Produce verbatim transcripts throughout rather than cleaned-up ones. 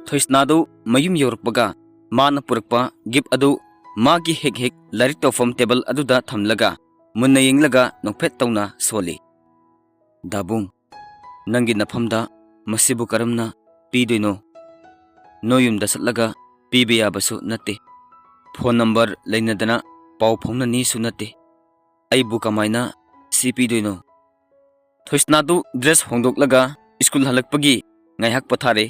ꯊꯣꯏꯁꯅꯥꯗꯨ ꯃꯌꯨꯝ ꯌꯧꯔꯛꯄꯒ ꯃꯥꯅ ꯄꯨꯔꯛꯄ ꯒꯤꯐ ꯑꯗꯨ ꯃꯥꯒꯤ ꯍꯦꯛ ꯍꯦꯛ ꯂꯥꯏꯔꯤꯛ ꯇꯧꯐꯝ ꯇꯦꯕꯜ ꯑꯗꯨꯗ ꯊꯝꯂꯒ ꯃꯨꯟꯅ ꯌꯦꯡꯂꯒ ꯅꯣꯛꯐꯦꯠ ꯇꯧꯅ ꯁꯣꯜꯂꯤ꯫ "ꯗꯥꯕꯨꯡ, ꯅꯪꯒꯤ ꯅꯐꯝꯗ ꯃꯁꯤꯕꯨ ꯀꯔꯝꯅ ꯄꯤꯗꯣꯏꯅꯣ? ꯅꯣꯏ ꯌꯨꯝꯗ ꯆꯠꯂꯒ ꯄꯤꯕ ꯌꯥꯕꯁꯨ ꯅꯠꯇꯦ꯫ ꯐꯣꯟ ꯅꯝꯕꯔ ꯂꯩꯅꯗꯅ ꯄꯥꯎ ꯐꯥꯎꯅꯅꯤꯁꯨ ꯅꯠꯇꯦ꯫ ꯑꯩꯕꯨ ꯀꯃꯥꯏꯅ ꯁꯤ ꯄꯤꯗꯣꯏꯅꯣ?" ꯊꯣꯏꯁꯅꯥꯗꯨ ꯗ꯭ꯔꯦꯁ ꯍꯣꯡꯗꯣꯛꯂꯒ ꯁ꯭ꯀꯨꯜ ꯍꯜꯂꯛꯄꯒꯤ ꯉꯥꯏꯍꯥꯛ ꯄꯣꯊꯥꯔꯦ꯫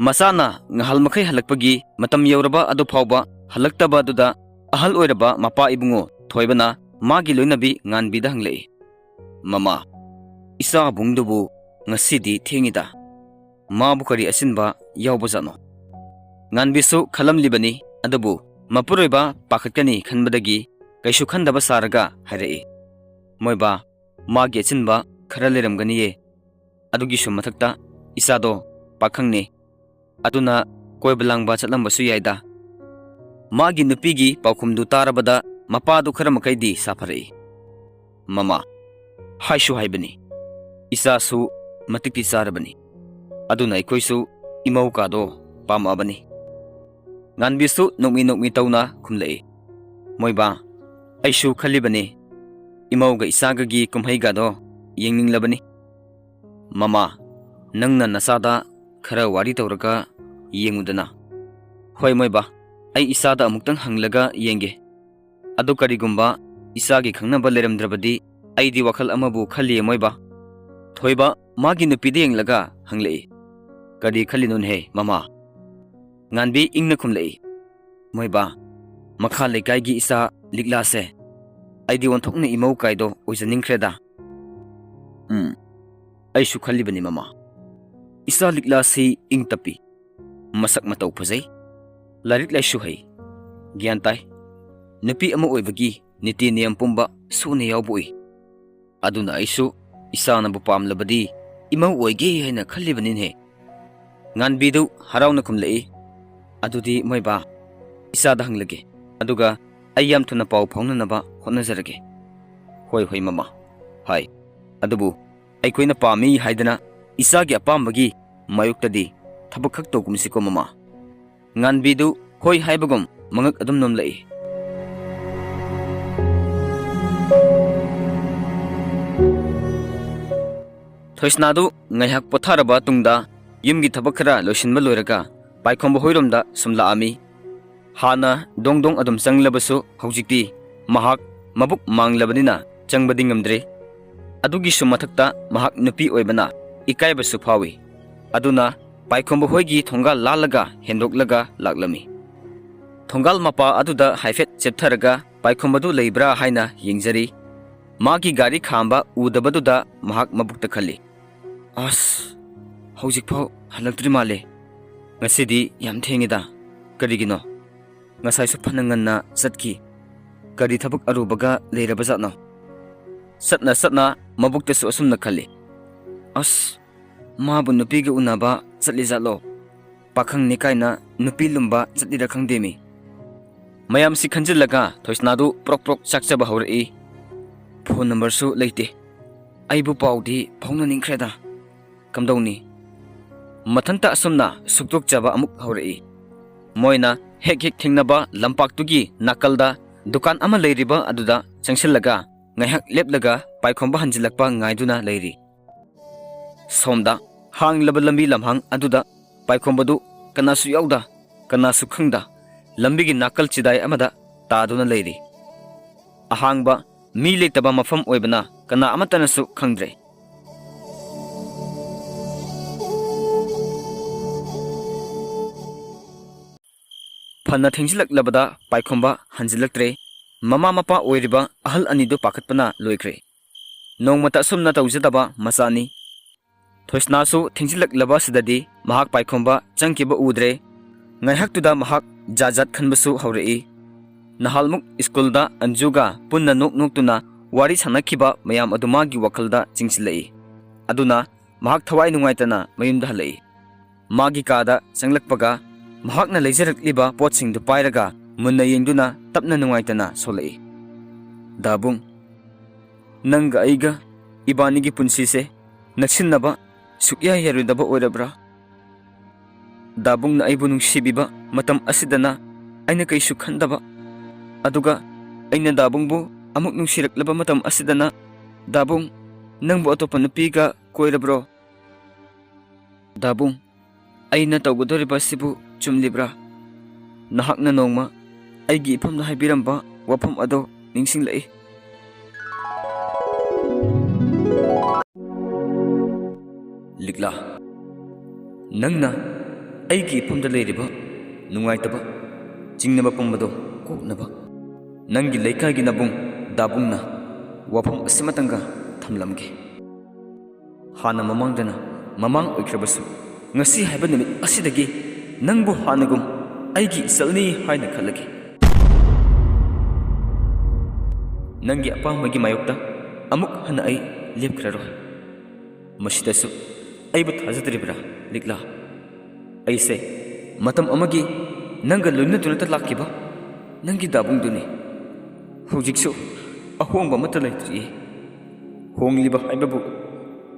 ꯃꯆꯥꯅ ꯉꯍꯥꯜ ꯃꯈꯩ ꯍꯜꯂꯛꯄꯒꯤ ꯃꯇꯝ ꯌꯧꯔꯕ ꯑꯗꯨ ꯐꯥꯎꯕ ꯍꯜꯂꯛꯇꯕ ꯑꯗꯨꯗ ꯑꯍꯜ ꯑꯣꯏꯔꯕ ꯃꯄꯥ ꯏꯕꯨꯡꯉꯣ ꯊꯣꯏꯕꯅ ꯃꯥꯒꯤ ꯂꯣꯏꯅꯕꯤ ꯉꯥꯟꯕꯤꯗ ꯍꯪꯂꯛꯏ, "ꯃꯃꯥ, ꯏꯆꯥꯕꯨꯡꯗꯨꯕꯨ ꯉꯁꯤꯗꯤ ꯊꯦꯡꯉꯤꯗ꯫ ꯃꯥꯕꯨ ꯀꯔꯤ ꯑꯁꯤꯟꯕ ꯌꯥꯎꯕꯖꯥꯠꯅꯣ?" ꯉꯥꯟꯕꯤꯁꯨ ꯈꯜꯂꯝꯂꯤꯕꯅꯤ, ꯑꯗꯨꯕꯨ ꯃꯄꯨꯔꯣꯏꯕ ꯄꯥꯈꯠꯀꯅꯤ ꯈꯟꯕꯗꯒꯤ ꯀꯩꯁꯨ ꯈꯟꯗꯕ ꯁꯥꯔꯒ ꯍꯥꯏꯔꯛꯏ, "ꯃꯣꯏꯕꯥ, ꯃꯥꯒꯤ ꯑꯆꯤꯟꯕ ꯈꯔ ꯂꯩꯔꯝꯒꯅꯤꯌꯦ꯫ ꯑꯗꯨꯒꯤꯁꯨ ꯃꯊꯛꯇ ꯏꯆꯥꯗꯣ ꯄꯥꯈꯪꯅꯤ꯫ ꯑꯗꯨꯅ ꯀꯣꯏꯕ ꯂꯥꯡꯕ ꯆꯠꯂꯝꯕꯁꯨ ꯌꯥꯏꯗ꯫ ꯃꯥꯒꯤ ꯅꯨꯄꯤꯒꯤ ꯄꯥꯎꯈꯨꯝꯗꯨ ꯇꯥꯔꯕꯗ ꯃꯄꯥꯗꯨ ꯈꯔ ꯃꯈꯩꯗꯤ ꯁꯥꯐꯔꯛꯏ꯫ ꯃꯃꯥ, ꯍꯥꯏꯁꯨ ꯍꯥꯏꯕꯅꯤ, ꯏꯆꯥꯁꯨ ꯃꯇꯤꯛꯇꯤ ꯆꯥꯔꯕꯅꯤ꯫ ꯑꯗꯨꯅ ꯑꯩꯈꯣꯏꯁꯨ ꯏꯃꯧ ꯀꯥꯗꯣ ꯄꯥꯝꯃꯛꯑꯕꯅꯤ꯫" ꯉꯥꯟꯕꯤꯁꯨ ꯅꯣꯛꯃꯤ ꯅꯣꯛꯃꯤ ꯇꯧꯅ ꯈꯨꯝꯂꯛꯏ, "ꯃꯣꯏꯕꯥ, ꯑꯩꯁꯨ ꯈꯜꯂꯤꯕꯅꯤ, ꯏꯃꯧꯒ ꯏꯆꯥꯒꯒꯤ ꯀꯨꯝꯍꯩꯒꯗꯣ ꯌꯦꯡꯅꯤꯡꯂꯕꯅꯤ꯫" "ꯃꯃꯥ, ꯅꯪꯅ ꯅꯆꯥꯗ ꯈꯔ ꯋꯥꯔꯤ ꯇꯧꯔꯒ ꯌꯦꯡꯉꯨꯗꯅ꯫" "ꯍꯣꯏ ꯃꯣꯏꯕꯥ, ꯑꯩ ꯏꯆꯥꯗ ꯑꯃꯨꯛꯇꯪ ꯍꯪꯂꯒ ꯌꯦꯡꯒꯦ꯫ ꯑꯗꯨ ꯀꯔꯤꯒꯨꯝꯕ ꯏꯆꯥꯒꯤ ꯈꯪꯅꯕ ꯂꯩꯔꯝꯗ꯭ꯔꯕꯗꯤ ꯑꯩꯗꯤ ꯋꯥꯈꯜ ꯑꯃꯕꯨ ꯈꯜꯂꯤꯌꯦ ꯃꯣꯏꯕꯥ꯫" ꯊꯣꯏꯕ ꯃꯥꯒꯤ ꯅꯨꯄꯤꯗ ꯌꯦꯡꯂꯒ ꯍꯪꯂꯛꯏ, "ꯀꯔꯤ ꯈꯜꯂꯤꯅꯣꯅꯦꯍꯦ ꯃꯃꯥ?" ꯉꯥꯟꯕꯤ ꯏꯪꯅ ꯈꯨꯝꯂꯛꯏ, "ꯃꯣꯏꯕꯥ, ꯃꯈꯥ ꯂꯩꯀꯥꯏꯒꯤ ꯏꯆꯥ ꯂꯤꯛꯂꯥꯁꯦ ꯑꯩꯗꯤ ꯑꯣꯟꯊꯣꯛꯅ ꯏꯃꯧ ꯀꯥꯏꯗꯣ ꯑꯣꯏꯖꯅꯤꯡꯈ꯭ꯔꯦꯗ꯫" "ꯎꯝ, ꯑꯩꯁꯨ ꯈꯜꯂꯤꯕꯅꯤ ꯃꯃꯥ꯫ ꯏꯆꯥ ꯂꯤꯛꯂꯥꯁꯤ ꯏꯪ ꯇꯞꯄꯤ, ꯃꯁꯛ ꯃꯇꯧ ꯐꯖꯩ, ꯂꯥꯏꯔꯤꯛ ꯂꯥꯏꯁꯨ ꯍꯩ, ꯒ꯭ꯌꯥꯟ ꯇꯥꯏ꯫ ꯅꯨꯄꯤ ꯑꯃ ꯑꯣꯏꯕꯒꯤ ꯅꯤꯇꯤ ꯅꯤꯌꯝ ꯄꯨꯝꯕ ꯁꯨꯅ ꯌꯥꯎꯕ ꯎꯏ꯫ ꯑꯗꯨꯅ ꯑꯩꯁꯨ ꯏꯆꯥꯅꯕꯨ ꯄꯥꯝꯂꯕꯗꯤ ꯏꯃꯧ ꯑꯣꯏꯒꯦ ꯍꯥꯏꯅ ꯈꯜꯂꯤꯕꯅꯤꯅꯦ꯫" ꯉꯥꯟꯕꯤꯗꯨ ꯍꯔꯥꯎꯅ ꯈꯨꯝꯂꯛꯏ, "ꯑꯗꯨꯗꯤ ꯃꯣꯏꯕꯥ, ꯏꯆꯥꯗ ꯍꯪꯂꯒꯦ, ꯑꯗꯨꯒ ꯑꯩ ꯌꯥꯝ ꯊꯨꯅ ꯄꯥꯎ ꯐꯥꯎꯅꯅꯕ ꯍꯣꯠꯅꯖꯔꯒꯦ꯫" "ꯍꯣꯏ, ꯍꯣꯏ, ꯃꯃꯥ꯫ ꯍꯥꯏ꯫ ꯑꯗꯨꯕꯨ ꯑꯩꯈꯣꯏꯅ ꯄꯥꯝꯃꯤ ꯍꯥꯏꯗꯅ ꯏꯆꯥꯒꯤ ꯑꯄꯥꯝꯕꯒꯤ ꯃꯥꯌꯣꯛꯇꯗꯤ ꯊꯕꯛ ꯈꯛ ꯇꯧꯒꯨꯝꯁꯤꯀꯣ, ꯃꯃꯥ?" ꯉꯥꯟꯕꯤꯗꯨ ꯍꯣꯏ ꯍꯥꯏꯕꯒꯨꯝ ꯃꯉꯛ ꯑꯗꯨꯝ ꯅꯣꯝꯂꯛꯏ꯫ ꯊꯣꯏꯁꯅꯥꯗꯨ ꯉꯥꯏꯍꯥꯛ ꯄꯣꯊꯥꯔꯕ ꯇꯨꯡꯗ ꯌꯨꯝꯒꯤ ꯊꯕꯛ ꯈꯔ ꯂꯣꯏꯁꯤꯟꯕ ꯂꯣꯏꯔꯒ ꯄꯥꯏꯈꯣꯝꯕ ꯍꯣꯏꯔꯣꯝꯗ ꯁꯨꯝ ꯂꯥꯛꯑꯝꯃꯤ꯫ ꯍꯥꯟꯅ ꯗꯣꯡ ꯗꯣꯡ ꯑꯗꯨꯝ ꯆꯪꯂꯕꯁꯨ ꯍꯧꯖꯤꯛꯇꯤ ꯃꯍꯥꯛ ꯃꯕꯨꯛ ꯃꯥꯡꯂꯕꯅꯤꯅ ꯆꯪꯕꯗꯤ ꯉꯝꯗ꯭ꯔꯦ꯫ ꯑꯗꯨꯒꯤꯁꯨ ꯃꯊꯛꯇ ꯃꯍꯥꯛ ꯅꯨꯄꯤ ꯑꯣꯏꯕꯅ ꯏꯀꯥꯏꯕꯁꯨ ꯐꯥꯎꯏ꯫ ꯑꯗꯨꯅ ꯄꯥꯏꯈꯣꯝꯕ ꯍꯣꯏꯒꯤ ꯊꯣꯡꯒꯥꯜ ꯂꯥꯜꯂꯒ ꯍꯦꯟꯗꯣꯛꯂꯒ ꯂꯥꯛꯂꯝꯃꯤ꯫ ꯊꯣꯡꯒꯥꯜ ꯃꯄꯥ ꯑꯗꯨꯗ ꯍꯥꯏꯐꯦꯠ ꯆꯦꯞꯊꯔꯒ ꯄꯥꯏꯈꯣꯝꯕꯗꯨ ꯂꯩꯕ꯭ꯔꯥ ꯍꯥꯏꯅ ꯌꯦꯡꯖꯔꯤ꯫ ꯃꯥꯒꯤ ꯒꯥꯔꯤ ꯈꯥꯝꯕ ꯎꯗꯕꯗꯨꯗ ꯃꯍꯥꯛ ꯃꯕꯨꯛꯇ ꯈꯜꯂꯤ, "ꯑꯁ, ꯍꯧꯖꯤꯛꯐꯥꯎ ꯍꯜꯂꯛꯇ꯭ꯔꯤ ꯃꯥꯜꯂꯦ꯫ ꯉꯁꯤꯗꯤ ꯌꯥꯝ ꯊꯦꯡꯉꯤꯗ꯫ ꯀꯔꯤꯒꯤꯅꯣ? ꯉꯁꯥꯏꯁꯨ ꯐꯅ ꯉꯟꯅ ꯆꯠꯈꯤ꯫ ꯀꯔꯤ ꯊꯕꯛ ꯑꯔꯨꯕꯒ ꯂꯩꯔꯕꯖꯥꯠꯅꯣ?" ꯆꯠꯅ ꯆꯠꯅ ꯃꯕꯨꯛꯇꯁꯨ ꯑꯁꯨꯝꯅ ꯈꯜꯂꯤ, "ꯑꯁ, ꯃꯥꯕꯨ ꯅꯨꯄꯤꯒ ꯎꯅꯕ ꯆꯠꯂꯤ ꯖꯥꯠꯂꯣ? ꯄꯥꯈꯪꯅꯤ ꯀꯥꯏꯅ ꯅꯨꯄꯤ ꯂꯨꯝꯕ ꯆꯠꯂꯤꯔ ꯈꯪꯗꯦꯃꯤ"꯫ ꯃꯌꯥꯝꯁꯤ ꯈꯟꯖꯤꯜꯂꯒ ꯊꯣꯏꯁꯅꯥꯗꯨ ꯄ꯭ꯔꯣꯛ ꯄ꯭ꯔꯣꯛ ꯆꯥꯛꯆꯕ ꯍꯧꯔꯛꯏ꯫ "ꯐꯣꯟ ꯅꯝꯕꯔꯁꯨ ꯂꯩꯇꯦ꯫ ꯑꯩꯕꯨ ꯄꯥꯎꯗꯤ ꯐꯥꯎꯅꯅꯤꯡꯈ꯭ꯔꯦꯗ꯫ ꯀꯝꯗꯧꯅꯤ?" ꯃꯊꯟꯇ ꯑꯁꯨꯝꯅ ꯁꯨꯛꯇꯣꯛꯆꯕ ꯑꯃꯨꯛ ꯍꯧꯔꯛꯏ꯫ ꯃꯣꯏꯅ ꯍꯦꯛ ꯍꯦꯛ ꯊꯦꯡꯅꯕ ꯂꯝꯄꯥꯛꯇꯨꯒꯤ ꯅꯥꯀꯜꯗ ꯗꯨꯀꯥꯟ ꯑꯃ ꯂꯩꯔꯤꯕ ꯑꯗꯨꯗ ꯆꯪꯁꯤꯜꯂꯒ ꯉꯥꯏꯍꯥꯛ ꯂꯦꯞꯂꯒ ꯄꯥꯏꯈꯣꯝꯕ ꯍꯟꯖꯤꯜꯂꯛꯄ ꯉꯥꯏꯗꯨꯅ ꯂꯩꯔꯤ꯫ ꯁꯣꯝꯗ ꯍꯥꯡꯂꯕ ꯂꯝꯕꯤ ꯂꯝꯍꯥꯡ ꯑꯗꯨꯗ ꯄꯥꯏꯈꯣꯝꯕꯗꯨ ꯀꯅꯥꯁꯨ ꯌꯥꯎꯗ, ꯀꯅꯥꯁꯨ ꯈꯪꯗ, ꯂꯝꯕꯤꯒꯤ ꯅꯥꯀꯜ ꯆꯤꯗꯥꯏ ꯑꯃꯗ ꯇꯥꯗꯨꯅ ꯂꯩꯔꯤ꯫ ꯑꯍꯥꯡꯕ, ꯃꯤ ꯂꯩꯇꯕ ꯃꯐꯝ ꯑꯣꯏꯕꯅ ꯀꯅꯥ ꯑꯃꯠꯇꯅꯁꯨ ꯈꯪꯗ꯭ꯔꯦ꯫ ꯐꯅ ꯊꯦꯡꯖꯤꯜꯂꯛꯂꯕꯗ ꯄꯥꯏꯈꯣꯝꯕ ꯍꯟꯖꯤꯜꯂꯛꯇ꯭ꯔꯦ꯫ ꯃꯃꯥ ꯃꯄꯥ ꯑꯣꯏꯔꯤꯕ ꯑꯍꯜ ꯑꯅꯤꯗꯨ ꯄꯥꯈꯠꯄꯅ ꯂꯣꯏꯈ꯭ꯔꯦ꯫ ꯅꯣꯡꯃꯇ ꯑꯁꯨꯝꯅ ꯇꯧꯖꯗꯕ ꯃꯆꯥꯅꯤ꯫ ꯊꯣꯏꯁꯅꯥꯁꯨ ꯊꯦꯡꯖꯤꯜꯂꯛꯂꯕ ꯑꯁꯤꯗꯗꯤ ꯃꯍꯥꯛ ꯄꯥꯏꯈꯣꯝꯕ ꯆꯪꯈꯤꯕ ꯎꯗ꯭ꯔꯦ꯫ ꯉꯥꯏꯍꯥꯛꯇꯨꯗ ꯃꯍꯥꯛ ꯖꯥꯠ ꯖꯥꯠ ꯈꯟꯕꯁꯨ ꯍꯧꯔꯛꯏ꯫ ꯅꯍꯥꯜꯃꯨꯛ ꯁ꯭ꯀꯨꯜꯗ ꯑꯟꯖꯨꯒ ꯄꯨꯟꯅ ꯅꯣꯛ ꯅꯣꯛꯇꯨꯅ ꯋꯥꯔꯤ ꯁꯥꯟꯅꯈꯤꯕ ꯃꯌꯥꯝ ꯑꯗꯨ ꯃꯥꯒꯤ ꯋꯥꯈꯜꯗ ꯆꯤꯡꯁꯤꯜꯂꯛꯏ꯫ ꯑꯗꯨꯅ ꯃꯍꯥꯛ ꯊꯋꯥꯏ ꯅꯨꯡꯉꯥꯏꯇꯅ ꯃꯌꯨꯝꯗ ꯍꯜꯂꯛꯏ꯫ ꯃꯥꯒꯤ ꯀꯥꯗ ꯆꯪꯂꯛꯄꯒ ꯃꯍꯥꯛꯅ ꯂꯩꯖꯔꯛꯂꯤꯕ ꯄꯣꯠꯁꯤꯡꯗꯨ ꯄꯥꯏꯔꯒ ꯃꯨꯟꯅ ꯌꯦꯡꯗꯨꯅ ꯇꯞꯅ ꯅꯨꯡꯉꯥꯏꯇꯅ ꯁꯣꯜꯂꯛꯏ꯫ "ꯗꯥꯕꯨꯡ, ꯅꯪꯒ ꯑꯩꯒ ꯏꯕꯥꯅꯤꯒꯤ ꯄꯨꯟꯁꯤꯁꯦ ꯅꯛꯁꯤꯟꯅꯕ ꯁꯨꯛꯌꯥ ꯌꯥꯔꯣꯏꯗꯕ ꯑꯣꯏꯔꯕ꯭ꯔꯥ? ꯗꯥꯕꯨꯡꯅ ꯑꯩꯕꯨ ꯅꯨꯡꯁꯤꯕꯤꯕ ꯃꯇꯝ ꯑꯁꯤꯗꯅ ꯑꯩꯅ ꯀꯩꯁꯨ ꯈꯟꯗꯕ, ꯑꯗꯨꯒ ꯑꯩꯅ ꯗꯥꯕꯨꯡꯕꯨ ꯑꯃꯨꯛ ꯅꯨꯡꯁꯤꯔꯛꯂꯕ ꯃꯇꯝ ꯑꯁꯤꯗꯅ, "ꯗꯥꯕꯨꯡ, ꯅꯪꯕꯨ ꯑꯇꯣꯞꯄ ꯅꯨꯄꯤꯒ ꯀꯣꯏꯔꯕ꯭ꯔꯣ?" "ꯗꯥꯕꯨꯡ, ꯑꯩꯅ ꯇꯧꯒꯗꯧꯔꯤꯕ ꯑꯁꯤꯕꯨ ꯆꯨꯝꯂꯤꯕ꯭ꯔꯥ? ꯅꯍꯥꯛꯅ ꯅꯣꯡꯃ ꯑꯩꯒꯤ ꯏꯐꯝꯗ ꯍꯥꯏꯕꯤꯔꯝꯕ ꯋꯥꯐꯝ ꯑꯗꯣ ꯅꯤꯡꯁꯤꯡꯂꯛꯏ꯫" ꯂꯤꯛꯂꯥ, ꯅꯪꯅ ꯑꯩꯒꯤ ꯏꯐꯝꯗ ꯂꯩꯔꯤꯕ ꯅꯨꯡꯉꯥꯏꯇꯕ, ꯆꯤꯡꯅꯕ ꯄꯨꯝꯕꯗꯣ ꯀꯣꯛꯅꯕ ꯅꯪꯒꯤ ꯂꯩꯀꯥꯏꯒꯤ ꯅꯕꯨꯡ ꯗꯥꯕꯨꯡꯅ ꯋꯥꯐꯝ ꯑꯁꯤꯃꯇꯪꯒ ꯊꯝꯂꯝꯒꯦ꯫ ꯍꯥꯟꯅ ꯃꯃꯥꯡꯗꯅ ꯃꯃꯥꯡ ꯑꯣꯏꯈ꯭ꯔꯕꯁꯨ, ꯉꯁꯤ ꯍꯥꯏꯕ ꯅꯨꯃꯤꯠ ꯑꯁꯤꯗꯒꯤ ꯅꯪꯕꯨ ꯍꯥꯟꯅꯒꯨꯝ ꯑꯩꯒꯤ ꯏꯆꯜꯅꯤ ꯍꯥꯏꯅ ꯈꯜꯂꯒꯦ꯫ ꯅꯪꯒꯤ ꯑꯄꯥꯝꯕꯒꯤ ꯃꯥꯌꯣꯛꯇ ꯑꯃꯨꯛ ꯍꯟꯅ ꯑꯩ ꯂꯦꯞꯈ꯭ꯔꯔꯣꯏ꯫ ꯃꯁꯤꯗꯁꯨ ꯑꯩꯕꯨ ꯊꯥꯖꯗ꯭ꯔꯤꯕ꯭ꯔꯥ, ꯂꯤꯛꯂꯥ? ꯑꯩꯁꯦ ꯃꯇꯝ ꯑꯃꯒꯤ ꯅꯪꯒ ꯂꯣꯏꯅꯗꯨꯅꯇ ꯂꯥꯛꯈꯤꯕ ꯅꯪꯒꯤ ꯗꯥꯕꯨꯡꯗꯨꯅꯤ꯫ ꯍꯧꯖꯤꯛꯁꯨ ꯑꯍꯣꯡꯕ ꯑꯃꯠꯇ ꯂꯩꯇ꯭ꯔꯤꯌꯦ꯫ ꯍꯣꯡꯂꯤꯕ ꯍꯥꯏꯕꯕꯨ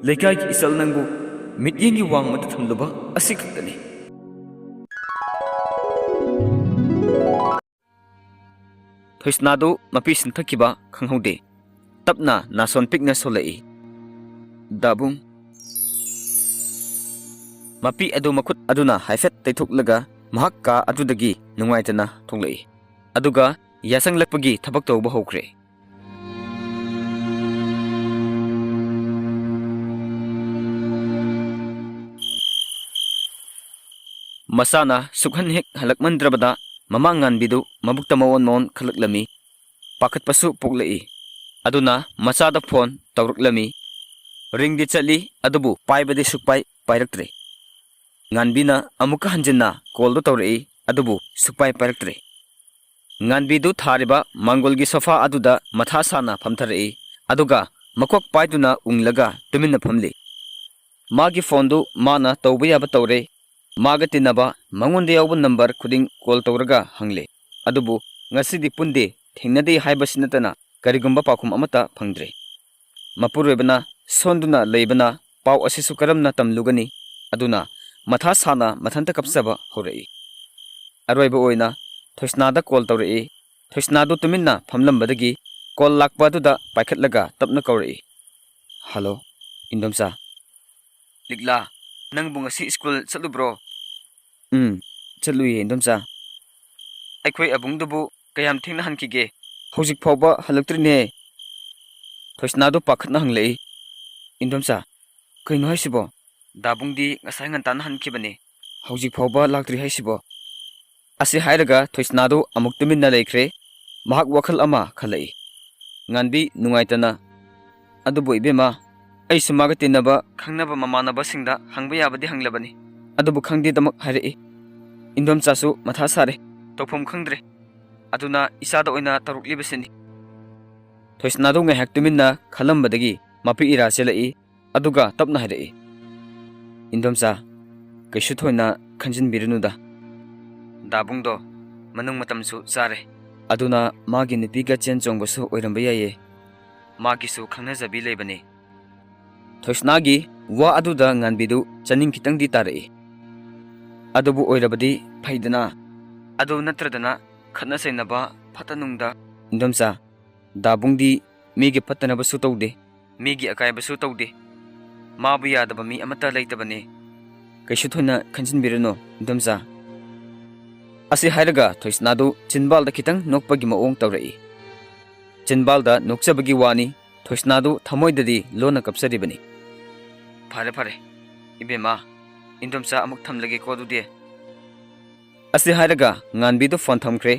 ꯂꯩꯀꯥꯏꯒꯤ ꯏꯆꯜ ꯅꯪꯕꯨ ꯃꯤꯠꯌꯦꯡꯒꯤ ꯋꯥꯡꯃꯗ ꯊꯝꯂꯨꯕ ꯑꯁꯤ ꯈꯛꯇꯅꯤ꯫ ꯊꯣꯏꯁꯅꯥꯗꯨ ꯃꯄꯤ ꯁꯤꯟꯊꯈꯤꯕ ꯈꯪꯍꯧꯗꯦ꯫ ꯇꯞꯅ ꯅꯥꯁꯣꯟ ꯄꯤꯛꯅ ꯁꯣꯜꯂꯛꯏ꯫ "ꯗꯥꯕꯨꯡ꯫" ꯃꯄꯤ ꯑꯗꯨ ꯃꯈꯨꯠ ꯑꯗꯨꯅ ꯍꯥꯏꯐꯦꯠ ꯇꯩꯊꯣꯛꯂꯒ ꯃꯍꯥꯛ ꯀꯥ ꯑꯗꯨꯗꯒꯤ ꯅꯨꯡꯉꯥꯏꯇꯅ ꯊꯣꯛꯂꯛꯏ꯫ ꯑꯗꯨꯒ ꯌꯥꯆꯪꯂꯛꯄꯒꯤ ꯊꯕꯛ ꯇꯧꯕ ꯍꯧꯈ꯭ꯔꯦ꯫ ꯃꯆꯥꯅ ꯁꯨꯛꯍꯟ ꯍꯦꯛ ꯍꯜꯂꯛꯃꯟꯗ꯭ꯔꯕꯗ ꯃꯃꯥ ꯉꯥꯟꯕꯤꯗꯨ ꯃꯕꯨꯛꯇ ꯃꯋꯣꯟ ꯃꯋꯣꯟ ꯈꯜꯂꯛꯂꯝꯃꯤ꯫ ꯄꯥꯈꯠꯄꯁꯨ ꯄꯣꯛꯂꯛꯏ꯫ ꯑꯗꯨꯅ ꯃꯆꯥꯗ ꯐꯣꯟ ꯇꯧꯔꯛꯂꯝꯃꯤ꯫ ꯔꯤꯡꯗꯤ ꯆꯠꯂꯤ, ꯑꯗꯨꯕꯨ ꯄꯥꯏꯕꯗꯤ ꯁꯨꯛꯄꯥꯏ ꯄꯥꯏꯔꯛꯇ꯭ꯔꯦ꯫ ꯉꯥꯟꯕꯤꯅ ꯑꯃꯨꯛꯀ ꯍꯟꯖꯤꯟꯅ ꯀꯣꯜꯗꯨ ꯇꯧꯔꯛꯏ, ꯑꯗꯨꯕꯨ ꯁꯨꯛꯄꯥꯏ ꯄꯥꯏꯔꯛꯇ꯭ꯔꯦ꯫ ꯉꯥꯟꯕꯤꯗꯨ ꯊꯥꯔꯤꯕ ꯃꯥꯡꯒꯣꯜꯒꯤ ꯁꯣꯐꯥ ꯑꯗꯨꯗ ꯃꯊꯥ ꯁꯥꯅ ꯐꯝꯊꯔꯛꯏ, ꯑꯗꯨꯒ ꯃꯀꯣꯛ ꯄꯥꯏꯗꯨꯅ ꯎꯪꯂꯒ ꯇꯨꯃꯤꯟꯅ ꯐꯝꯂꯤ꯫ ꯃꯥꯒꯤ ꯐꯣꯟꯗꯨ ꯃꯥꯅ ꯇꯧꯕ ꯌꯥꯕ ꯇꯧꯔꯦ꯫ ꯃꯥꯒ ꯇꯤꯟꯅꯕ, ꯃꯉꯣꯟꯗ ꯌꯥꯎꯕ ꯅꯝꯕꯔ ꯈꯨꯗꯤꯡ ꯀꯣꯜ ꯇꯧꯔꯒ ꯍꯪꯂꯦ꯫ ꯑꯗꯨꯕꯨ ꯉꯁꯤꯗꯤ ꯄꯨꯟꯗꯦ, ꯊꯦꯡꯅꯗꯦ ꯍꯥꯏꯕꯁꯤ ꯅꯠꯇꯅ ꯀꯔꯤꯒꯨꯝꯕ ꯄꯥꯎꯈꯨꯝ ꯑꯃꯠꯇ ꯐꯪꯗ꯭ꯔꯦ꯫ ꯃꯄꯨꯔꯣꯏꯕꯅ ꯁꯣꯟꯗꯨꯅ ꯂꯩꯕꯅ ꯄꯥꯎ ꯑꯁꯤꯁꯨ ꯀꯔꯝꯅ ꯇꯝꯂꯨꯒꯅꯤ? ꯑꯗꯨꯅ ꯃꯊꯥ ꯁꯥꯅ ꯃꯊꯟꯇ ꯀꯞꯆꯕ ꯍꯧꯔꯛꯏ꯫ ꯑꯔꯣꯏꯕ ꯑꯣꯏꯅ ꯊꯣꯏꯁꯅꯥꯗ ꯀꯣꯜ ꯇꯧꯔꯛꯏ꯫ ꯊꯣꯏꯁꯅꯥꯗꯨ ꯇꯨꯃꯤꯟꯅ ꯐꯝꯂꯝꯕꯗꯒꯤ ꯀꯣꯜ ꯂꯥꯛꯄ ꯑꯗꯨꯗ ꯄꯥꯏꯈꯠꯂꯒ ꯇꯞꯅ ꯀꯧꯔꯛꯏ꯫ "ꯍꯜꯂꯣ, ꯏꯟꯗꯣꯝꯆꯥ꯫" "ꯂꯤꯛꯂꯥ, ꯅꯪꯕꯨ ꯉꯁꯤ ꯁ꯭ꯀꯨꯜ ꯆꯠꯂꯨꯕ꯭ꯔꯣ?" "ꯎꯝ, ꯆꯠꯂꯨꯏꯌꯦ, ꯏꯟꯗꯣꯝꯆꯥ꯫" "ꯑꯩꯈꯣꯏ ꯑꯕꯨꯡꯗꯨꯕꯨ ꯀꯌꯥꯝ ꯊꯦꯡꯅ ꯍꯟꯈꯤꯒꯦ?" "ꯍꯧꯖꯤꯛ ꯐꯥꯎꯕ ꯍꯜꯂꯛꯇ꯭ꯔꯤꯅꯦ꯫" ꯊꯣꯏꯁꯅꯥꯗꯨ ꯄꯥꯈꯠꯅ ꯍꯪꯂꯛꯏ꯫ "ꯏꯟꯗꯣꯝꯆꯥ, ꯀꯩꯅꯣ ꯍꯥꯏꯁꯤꯕꯣ? ꯗꯥꯕꯨꯡꯗꯤ ꯉꯁꯥꯏ ꯉꯟꯇꯥꯅ ꯍꯟꯈꯤꯕꯅꯦ, ꯍꯧꯖꯤꯛ ꯐꯥꯎꯕ ꯂꯥꯛꯇ꯭ꯔꯤ ꯍꯥꯏꯁꯤꯕꯣ?" ꯑꯁꯤ ꯍꯥꯏꯔꯒ ꯊꯣꯏꯁꯅꯥꯗꯨ ꯑꯃꯨꯛ ꯇꯨꯃꯤꯟꯅ ꯂꯩꯈ꯭ꯔꯦ꯫ ꯃꯍꯥꯛ ꯋꯥꯈꯜ ꯑꯃ ꯈꯜꯂꯛꯏ꯫ ꯉꯥꯟꯕꯤ ꯅꯨꯡꯉꯥꯏꯇꯅ, "ꯑꯗꯨꯕꯨ ꯏꯕꯦꯝꯃ, ꯑꯩꯁꯨ ꯃꯥꯒ ꯇꯤꯟꯅꯕ ꯈꯪꯅꯕ ꯃꯃꯥꯟꯅꯕꯁꯤꯡꯗ ꯍꯪꯕ ꯌꯥꯕꯗꯤ ꯍꯪꯂꯕꯅꯤ, ꯑꯗꯨꯕꯨ ꯈꯪꯗꯦꯗꯃꯛ ꯍꯥꯏꯔꯛꯏ꯫ ꯏꯟꯗꯣꯝꯆꯥꯁꯨ ꯃꯊꯥ ꯁꯥꯔꯦ, ꯇꯧꯐꯝ ꯈꯪꯗ꯭ꯔꯦ꯫ ꯑꯗꯨꯅ ꯏꯆꯥꯗ ꯑꯣꯏꯅ ꯇꯧꯔꯛꯂꯤꯕꯁꯤꯅꯤ꯫" ꯊꯣꯏꯁꯅꯥꯗꯨ ꯉꯥꯏꯍꯥꯛ ꯇꯨꯃꯤꯟꯅ ꯈꯜꯂꯝꯕꯗꯒꯤ ꯃꯄꯤ ꯏꯔꯥ ꯆꯦꯜꯂꯛꯏ꯫ ꯑꯗꯨꯒ ꯇꯞꯅ ꯍꯥꯏꯔꯛꯏ, "ꯏꯟꯗꯣꯝꯆꯥ, ꯀꯩꯁꯨ ꯊꯣꯏꯅ ꯈꯟꯖꯤꯟꯕꯤꯔꯨꯅꯨꯗ꯫ ꯗꯥꯕꯨꯡꯗꯣ ꯃꯅꯨꯡ ꯃꯇꯝꯁꯨ ꯆꯥꯔꯦ꯫ ꯑꯗꯨꯅ ꯃꯥꯒꯤ ꯅꯨꯄꯤꯒ ꯆꯦꯟ ꯆꯣꯡꯕꯁꯨ ꯑꯣꯏꯔꯝꯕ ꯌꯥꯏꯌꯦ꯫ ꯃꯥꯒꯤꯁꯨ ꯈꯪꯅꯖꯕꯤ ꯂꯩꯕꯅꯤ꯫" ꯊꯣꯏꯁꯅꯥꯒꯤ ꯋꯥ ꯑꯗꯨꯗ ꯉꯥꯟꯕꯤꯗꯨ ꯆꯥꯅꯤꯡ ꯈꯤꯇꯪꯗꯤ ꯇꯥꯔꯛꯏ꯫ "ꯑꯗꯨꯕꯨ ꯑꯣꯏꯔꯕꯗꯤ ꯐꯩꯗꯅ꯫ ꯑꯗꯨ ꯅꯠꯇ꯭ꯔꯗꯅ ꯈꯠꯅ ꯆꯩꯅꯕ ꯐꯠꯇ ꯅꯨꯡꯗ꯫" "ꯏꯟꯗꯣꯝꯆꯥ, ꯗꯥꯕꯨꯡꯗꯤ ꯃꯤꯒꯤ ꯐꯠꯇꯅꯕꯁꯨ ꯇꯧꯗꯦ, ꯃꯤꯒꯤ ꯑꯀꯥꯏꯕꯁꯨ ꯇꯧꯗꯦ꯫ ꯃꯥꯕꯨ ꯌꯥꯗꯕ ꯃꯤ ꯑꯃꯠꯇ ꯂꯩꯇꯕꯅꯤ꯫ ꯀꯩꯁꯨ ꯊꯣꯏꯅ ꯈꯟꯖꯤꯟꯕꯤꯔꯨꯅꯨ, ꯏꯟꯗꯣꯝꯆꯥ꯫" ꯑꯁꯤ ꯍꯥꯏꯔꯒ ꯊꯣꯏꯁꯅꯥꯗꯨ ꯆꯤꯟꯕꯥꯜꯗ ꯈꯤꯇꯪ ꯅꯣꯛꯄꯒꯤ ꯃꯑꯣꯡ ꯇꯧꯔꯛꯏ꯫ ꯆꯤꯟꯕꯥꯜꯗ ꯅꯣꯛꯆꯕꯒꯤ ꯋꯥꯅꯤ, ꯊꯣꯏꯁꯅꯥꯗꯨ ꯊꯃꯣꯏꯗꯗꯤ ꯂꯣꯟꯅ ꯀꯞꯆꯔꯤꯕꯅꯤ꯫ "ꯐꯔꯦ, ꯐꯔꯦ, ꯏꯕꯦꯝꯃ, ꯏꯟꯗꯣꯝꯆꯥ ꯑꯃꯨꯛ ꯊꯝꯂꯒꯦꯀꯣ ꯑꯗꯨꯗꯤ꯫" ꯑꯁꯤ ꯍꯥꯏꯔꯒ ꯉꯥꯟꯕꯤꯗꯨ ꯐꯣꯟ ꯊꯝꯈ꯭ꯔꯦ꯫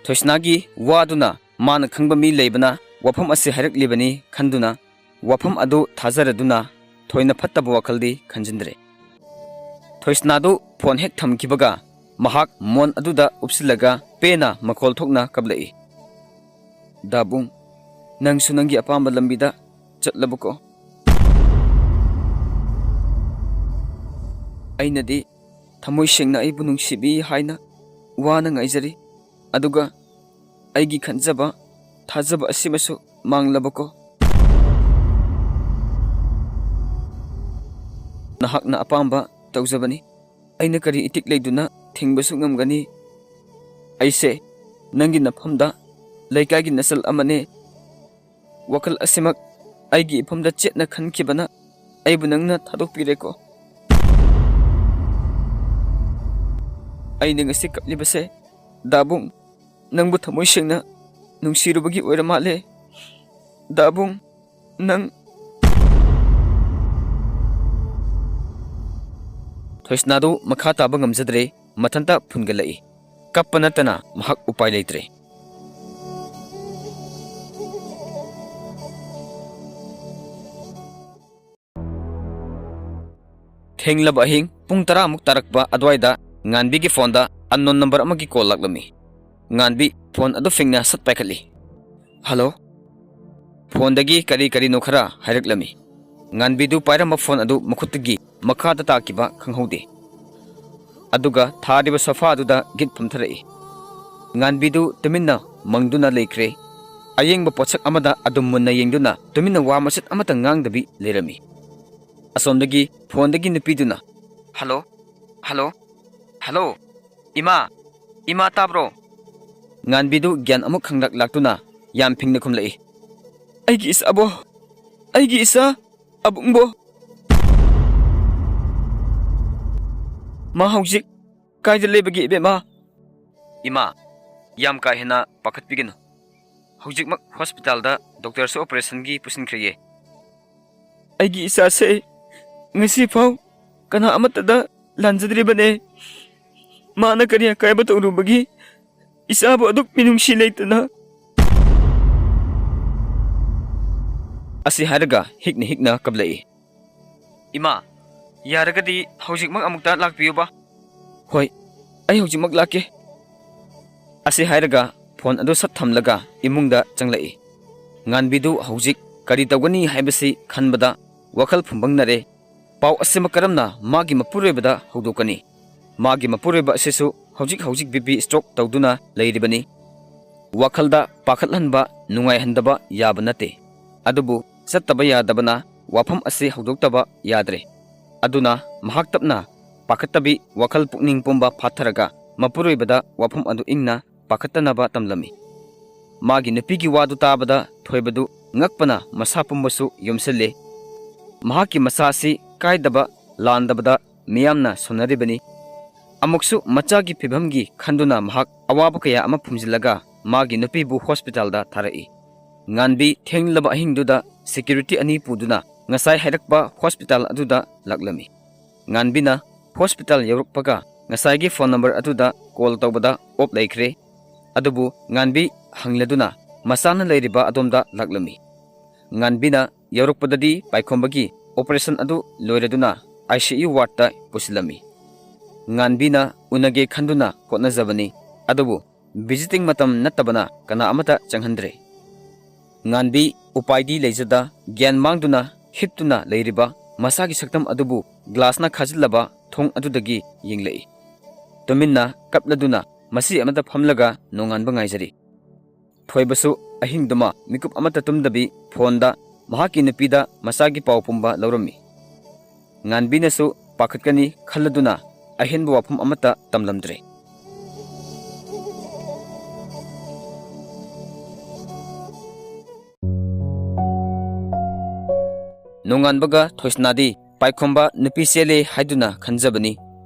ꯊꯣꯏꯁꯅꯥꯒꯤ ꯋꯥꯗꯨꯅ ꯃꯥꯅ ꯈꯪꯕ ꯃꯤ ꯂꯩꯕꯅ ꯋꯥꯐꯝ ꯑꯁꯤ ꯍꯥꯏꯔꯛꯂꯤꯕꯅꯤ ꯈꯟꯗꯨꯅ ꯋꯥꯐꯝ ꯑꯗꯨ ꯊꯥꯖꯔꯗꯨꯅ ꯊꯣꯏꯅ ꯐꯠꯇꯕ ꯋꯥꯈꯜꯗꯤ ꯈꯟꯖꯤꯟꯗ꯭ꯔꯦ꯫ ꯊꯣꯏꯁꯅꯥꯗꯨ ꯐꯣꯟ ꯍꯦꯛ ꯊꯝꯈꯤꯕꯒ ꯃꯍꯥꯛ ꯃꯣꯟ ꯑꯗꯨꯗ ꯎꯞꯁꯤꯜꯂꯒ ꯄꯦꯟꯅ ꯃꯈꯣꯜ ꯊꯣꯛꯅ ꯀꯞꯂꯛꯏ꯫ "ꯗꯥꯕꯨꯡ, ꯅꯪꯁꯨ ꯅꯪꯒꯤ ꯑꯄꯥꯝꯕ ꯂꯝꯕꯤꯗ ꯆꯠꯂꯕꯀꯣ? ꯑꯩꯅꯗꯤ ꯊꯃꯣꯏ ꯁꯦꯡꯅ ꯑꯩꯕꯨ ꯅꯨꯡꯁꯤꯕꯤ ꯍꯥꯏꯅ ꯋꯥꯅ ꯉꯥꯏꯖꯔꯤ, ꯑꯗꯨꯒ ꯑꯩꯒꯤ ꯈꯟꯖꯕ, ꯊꯥꯖꯕ ꯑꯁꯤꯃꯁꯨ ꯃꯥꯡꯂꯕꯀꯣ?" ꯅꯍꯥꯛꯅ ꯑꯄꯥꯝꯕ ꯇꯧꯖꯕꯅꯤ꯫ ꯑꯩꯅ ꯀꯔꯤ ꯏꯇꯤꯛ ꯂꯩꯗꯨꯅ ꯊꯤꯡꯕꯁꯨ ꯉꯝꯒꯅꯤ? ꯑꯩꯁꯦ ꯅꯪꯒꯤ ꯅꯐꯝꯗ ꯂꯩꯀꯥꯏꯒꯤ ꯅꯆꯜ ꯑꯃꯅꯦ꯫ ꯋꯥꯈꯜ ꯑꯁꯤꯃꯛ ꯑꯩꯒꯤ ꯏꯐꯝꯗ ꯆꯦꯠꯅ ꯈꯟꯈꯤꯕꯅ ꯑꯩꯕꯨ ꯅꯪꯅ ꯊꯥꯗꯣꯛꯄꯤꯔꯦꯀꯣ꯫ ꯑꯩꯅ ꯉꯁꯤ ꯀꯞꯂꯤꯕꯁꯦ, ꯗꯥꯕꯨꯡ, ꯅꯪꯕꯨ ꯊꯃꯣꯏ ꯁꯦꯡꯅ ꯅꯨꯡꯁꯤꯔꯨꯕꯒꯤ ꯑꯣꯏꯔ ꯃꯥꯜꯂꯦ꯫ ꯗꯥꯕꯨꯡ, ꯅꯪ꯫ ꯊꯣꯏꯁꯅꯥꯗꯨ ꯃꯈꯥ ꯇꯥꯕ ꯉꯝꯖꯗ꯭ꯔꯦ, ꯃꯊꯟꯇ ꯐꯨꯟꯒꯠꯂꯛꯏ꯫ ꯀꯞꯄ ꯅꯠꯇꯅ ꯃꯍꯥꯛ ꯎꯄꯥꯏ ꯂꯩꯇ꯭ꯔꯦ꯫ ꯊꯦꯡꯂꯕ ꯑꯍꯤꯡ ꯄꯨꯡ ꯇꯔꯥꯃꯨꯛ ꯇꯥꯔꯛꯄ ꯑꯗꯨꯋꯥꯏꯗ ꯉꯥꯟꯕꯤꯒꯤ ꯐꯣꯟꯗ unknown number ꯑꯃꯒꯤ call ꯂꯥꯛꯂꯝꯃꯤ꯫ ꯉꯥꯟꯕꯤ ꯐꯣꯟ ꯑꯗꯨ ꯐꯤꯡꯅ ꯁꯠ ꯄꯥꯏꯈꯠꯂꯤ꯫ "ꯍꯜꯂꯣ?" ꯐꯣꯟꯗꯒꯤ ꯀꯔꯤ ꯀꯔꯤꯅꯣ ꯈꯔ ꯍꯥꯏꯔꯛꯂꯝꯃꯤ꯫ ꯉꯥꯟꯕꯤꯗꯨ ꯄꯥꯏꯔꯝꯕ ꯐꯣꯟ ꯑꯗꯨ ꯃꯈꯨꯠꯇꯒꯤ ꯃꯈꯥꯗ ꯇꯥꯈꯤꯕ ꯈꯪꯍꯧꯗꯦ꯫ ꯑꯗꯨꯒ ꯊꯥꯔꯤꯕ ꯁꯣꯐꯥ ꯑꯗꯨꯗ ꯒꯤꯠ ꯐꯝꯊꯔꯛꯏ꯫ ꯉꯥꯟꯕꯤꯗꯨ ꯇꯨꯃꯤꯟꯅ ꯃꯪꯗꯨꯅ ꯂꯩꯈ꯭ꯔꯦ꯫ ꯑꯌꯦꯡꯕ ꯄꯣꯠꯁꯛ ꯑꯃꯗ ꯑꯗꯨꯝ ꯃꯨꯟꯅ ꯌꯦꯡꯗꯨꯅ ꯇꯨꯃꯤꯟꯅ ꯋꯥ ꯃꯆꯦꯠ ꯑꯃꯠꯇ ꯉꯥꯡꯗꯕꯤ ꯂꯩꯔꯝꯃꯤ꯫ ꯑꯁꯣꯝꯗꯒꯤ ꯐꯣꯟꯗꯒꯤ ꯅꯨꯄꯤꯗꯨꯅ, "ꯍꯜꯂꯣ, ꯍꯜꯂꯣ, ꯍꯜꯂꯣ, ꯏꯃꯥ, ꯏꯃꯥ ꯇꯥꯕ꯭ꯔꯣ?" ꯉꯥꯟꯕꯤꯗꯨ ꯒ꯭ꯌꯥꯟ ꯑꯃꯨꯛ ꯈꯪꯂꯛ ꯂꯥꯛꯇꯨꯅ ꯌꯥꯝ ꯐꯤꯡꯅ ꯈꯨꯝꯂꯛꯏ, "ꯑꯩꯒꯤ ꯏꯆꯥꯕꯣ, ꯑꯩꯒꯤ ꯏꯆꯥ ꯑꯕꯨꯡꯕꯣ, ꯃꯥ ꯍꯧꯖꯤꯛ ꯀꯥꯏꯗ ꯂꯩꯕꯒꯦ ꯏꯕꯦꯝꯃ?" "ꯏꯃꯥ, ꯌꯥꯝ ꯀꯥ ꯍꯦꯟꯅ ꯄꯥꯈꯠꯄꯤꯒꯅꯨ꯫ ꯍꯧꯖꯤꯛꯃꯛ ꯍꯣꯁꯄꯤꯇꯥꯜꯗ ꯗꯣꯛꯇꯔꯁꯨ ꯑꯣꯄꯔꯦꯁꯟꯒꯤ ꯄꯨꯁꯤꯟꯈ꯭ꯔꯦꯌꯦ꯫" "ꯑꯩꯒꯤ ꯏꯆꯥꯁꯦ ꯉꯁꯤ ꯐꯥꯎ ꯀꯅꯥ ꯑꯃꯠꯇꯗ ꯂꯥꯟꯖꯗ꯭ꯔꯤꯕꯅꯦ꯫ ꯃꯥꯅ ꯀꯔꯤ ꯑꯀꯥꯏꯕ ꯇꯧꯔꯨꯕꯒꯤ ꯏꯆꯥꯕꯨ ꯑꯗꯨꯛ ꯃꯤꯅꯨꯡꯁꯤ ꯂꯩꯇꯅ?" ꯑꯁꯤ ꯍꯥꯏꯔꯒ ꯍꯤꯛꯅ ꯍꯤꯛꯅ ꯀꯞꯂꯛꯏ꯫ "ꯏꯃꯥ, ꯌꯥꯔꯒꯗꯤ ꯍꯧꯖꯤꯛꯃꯛ ꯑꯃꯨꯛꯇ ꯂꯥꯛꯄꯤꯌꯨꯕ꯫" "ꯍꯣꯏ, ꯑꯩ ꯍꯧꯖꯤꯛꯃꯛ ꯂꯥꯛꯀꯦ꯫" ꯑꯁꯤ ꯍꯥꯏꯔꯒ ꯐꯣꯟ ꯑꯗꯨ ꯁꯠ ꯊꯝꯂꯒ ꯏꯃꯨꯡꯗ ꯆꯪꯂꯛꯏ꯫ ꯉꯥꯟꯕꯤꯗꯨ ꯍꯧꯖꯤꯛ ꯀꯔꯤ ꯇꯧꯒꯅꯤ ꯍꯥꯏꯕꯁꯤ ꯈꯟꯕꯗ ꯋꯥꯈꯜ ꯐꯨꯝꯕꯪꯅꯔꯦ꯫ ꯄꯥꯎ ꯑꯁꯤꯃꯛ ꯀꯔꯝꯅ ꯃꯥꯒꯤ ꯃꯄꯨꯔꯣꯏꯕꯗ ꯍꯧꯗꯣꯛꯀꯅꯤ? ꯃꯥꯒꯤ ꯃꯄꯨꯔꯣꯏꯕ ꯑꯁꯤꯁꯨ ꯍꯧꯖꯤꯛ ꯍꯧꯖꯤꯛ ꯕꯤ ꯄꯤ stroke ꯇꯧꯗꯨꯅ ꯂꯩꯔꯤꯕꯅꯤ꯫ ꯋꯥꯈꯜꯗ ꯄꯥꯈꯠꯍꯟꯕ, ꯅꯨꯡꯉꯥꯏꯍꯟꯗꯕ ꯌꯥꯕ ꯅꯠꯇꯦ꯫ ꯑꯗꯨꯕꯨ ꯆꯠꯇꯕ ꯌꯥꯗꯕꯅ ꯋꯥꯐꯝ ꯑꯁꯤ ꯍꯧꯗꯣꯛꯇꯕ ꯌꯥꯗ꯭ꯔꯦ꯫ ꯑꯗꯨꯅ ꯃꯍꯥꯛ ꯇꯞꯅ ꯄꯥꯈꯠꯇꯕꯤ ꯋꯥꯈꯜ ꯄꯨꯛꯅꯤꯡ ꯄꯨꯝꯕ ꯐꯥꯊꯔꯒ ꯃꯄꯨꯔꯣꯏꯕꯗ ꯋꯥꯐꯝ ꯑꯗꯨ ꯏꯪꯅ ꯄꯥꯈꯠꯇꯅꯕ ꯇꯝꯂꯝꯃꯤ꯫ ꯃꯥꯒꯤ ꯅꯨꯄꯤꯒꯤ ꯋꯥꯗꯨ ꯇꯥꯕꯗ ꯊꯣꯏꯕꯗꯨ ꯉꯛꯄꯅ ꯃꯁꯥ ꯄꯨꯝꯕꯁꯨ ꯌꯣꯝꯁꯤꯜꯂꯦ꯫ ꯃꯍꯥꯛꯀꯤ ꯃꯁꯥ ꯑꯁꯤ ꯀꯥꯏꯗꯕ ꯂꯥꯟꯗꯕꯗ ꯃꯤꯌꯥꯝꯅ ꯁꯣꯟꯅꯔꯤꯕꯅꯤ꯫ ꯑꯃꯨꯛꯁꯨ ꯃꯆꯥꯒꯤ ꯐꯤꯕꯝꯒꯤ ꯈꯟꯗꯨꯅ ꯃꯍꯥꯛ ꯑꯋꯥꯕ ꯀꯌꯥ ꯑꯃ ꯐꯨꯝꯖꯤꯜꯂꯒ ꯃꯥꯒꯤ ꯅꯨꯄꯤꯕꯨ ꯍꯣꯁꯄꯤꯇꯥꯜꯗ ꯊꯥꯔꯛꯏ꯫ ꯉꯥꯟꯕꯤ ꯊꯦꯡꯂꯕ ꯑꯍꯤꯡꯗꯨꯗ ꯁꯦꯀ꯭ꯌꯨꯔꯤꯇꯤ ꯑꯅꯤ ꯄꯨꯗꯨꯅ ꯉꯁꯥꯏ ꯍꯥꯏꯔꯛꯄ ꯍꯣꯁꯄꯤꯇꯥꯜ ꯑꯗꯨꯗ ꯂꯥꯛꯂꯝꯃꯤ꯫ ꯉꯥꯟꯕꯤꯅ ꯍꯣꯁꯄꯤꯇꯥꯜ ꯌꯧꯔꯛꯄꯒ ꯉꯁꯥꯏꯒꯤ ꯐꯣꯟ ꯅꯝꯕꯔ ꯑꯗꯨꯗ ꯀꯣꯜ ꯇꯧꯕꯗ ꯑꯣꯞ ꯂꯩꯈ꯭ꯔꯦ꯫ ꯑꯗꯨꯕꯨ ꯉꯥꯟꯕꯤ ꯍꯪꯂꯗꯨꯅ ꯃꯆꯥꯅ ꯂꯩꯔꯤꯕ ꯑꯗꯣꯝꯗ ꯂꯥꯛꯂꯝꯃꯤ꯫ ꯉꯥꯟꯕꯤꯅ ꯌꯧꯔꯛꯄꯗꯗꯤ ꯄꯥꯏꯈꯣꯝꯕꯒꯤ ꯑꯣꯄꯔꯦꯁꯟ ꯑꯗꯨ ꯂꯣꯏꯔꯗꯨꯅ ꯑꯥꯏ ꯁꯤ ꯌꯨ ꯋꯥꯔꯗꯇ ꯄꯨꯁꯤꯜꯂꯝꯃꯤ꯫ ꯉꯥꯟꯕꯤꯅ ꯎꯅꯒꯦ ꯈꯟꯗꯨꯅ ꯍꯣꯠꯅꯖꯕꯅꯤ, ꯑꯗꯨꯕꯨ ꯚꯤꯖꯤꯇꯤꯡ ꯃꯇꯝ ꯅꯠꯇꯕꯅ ꯀꯅꯥ ꯑꯃꯠꯇ ꯆꯪꯍꯟꯗ꯭ꯔꯦ꯫ ꯉꯥꯟꯕꯤ ꯎꯄꯥꯏꯗꯤ ꯂꯩꯖꯗ ꯒ꯭ꯌꯥꯟ ꯃꯥꯡꯗꯨꯅ ꯍꯤꯞꯇꯨꯅ ꯂꯩꯔꯤꯕ ꯃꯁꯥꯒꯤ ꯁꯛꯇꯝ ꯑꯗꯨꯕꯨ ꯒ꯭ꯂꯥꯁꯅ ꯈꯥꯖꯤꯜꯂꯕ ꯊꯣꯡ ꯑꯗꯨꯗꯒꯤ ꯌꯦꯡꯂꯛꯏ꯫ ꯇꯨꯃꯤꯟꯅ ꯀꯞꯂꯗꯨꯅ ꯃꯁꯤ ꯑꯃꯗ ꯐꯝꯂꯒ ꯅꯣꯡꯉꯥꯟꯕ ꯉꯥꯏꯖꯔꯤ꯫ ꯊꯣꯏꯕꯁꯨ ꯑꯍꯤꯡꯗꯨꯃ ꯃꯤꯀꯨꯞ ꯑꯃꯠꯇ ꯇꯨꯝꯗꯕꯤ ꯐꯣꯟꯗ ꯃꯍꯥꯛꯀꯤ ꯅꯨꯄꯤꯗ ꯃꯆꯥꯒꯤ ꯄꯥꯎ ꯄꯨꯝꯕ ꯂꯧꯔꯝꯃꯤ꯫ ꯉꯥꯟꯕꯤꯅꯁꯨ ꯄꯥꯈꯠꯀꯅꯤ ꯈꯜꯂꯗꯨꯅ ꯑꯍꯦꯟꯕ ꯋꯥꯐꯝ ꯑꯃꯠꯇ ꯇꯝꯂꯝꯗ꯭ꯔꯦ꯫ ꯅꯣꯡꯉꯥꯟꯕꯒ ꯊꯣꯏꯁꯅꯥꯗꯤ ꯄꯥꯏꯈꯣꯝꯕ ꯅꯨꯄꯤ ꯆꯦꯜꯂꯦ ꯍꯥꯏꯗꯨꯅ ꯈꯟꯖꯕꯅꯤ꯫